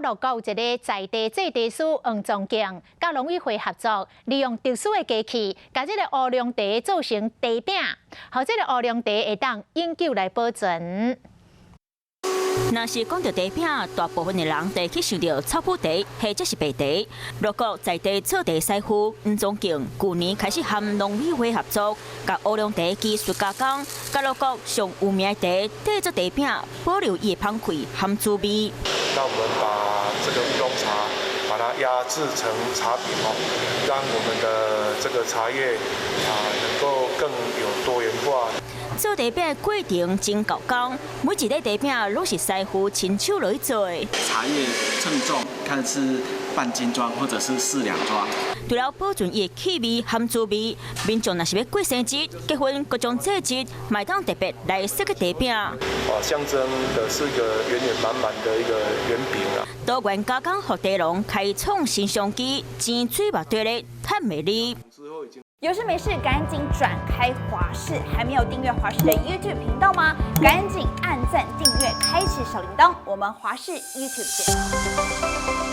鹿谷有一个在地製茶師黃宗敬，佮農委會合作，利用特殊的機器，共這個烏龍茶做成茶餅，予這個烏龍茶會當永久來保存。若是講著茶餅，大部分的人會去想著草埔茶或者是白茶。鹿谷在地做茶師傅黃宗敬，舊年開始和農委會合作，共烏龍茶技術加工，共鹿谷上有名的茶製作茶餅，保留伊的香氣和滋味。那我們把這個烏龍茶，把它壓製成茶餅哦，讓我們的這個茶葉啊能夠更有多元化。做茶餅的過程真猴工，每一個茶餅攏是師傅親手來做。茶葉稱重，看是半斤裝或者是4兩裝。除了保存伊的氣味和滋味，民眾若是欲過生日、結婚、各種節日，嘛會當特別來設計茶餅。啊，象徵的是一個圓圓滿滿的一個圓餅啊。多元加工，予茶農開創新商機，錢水目地咧趁袂離。有事沒事，趕緊轉開華視，還沒有訂閱華視的 YouTube 頻道嗎？趕緊按讚、訂閱、開啟小鈴鐺，我們華視 YouTube 見。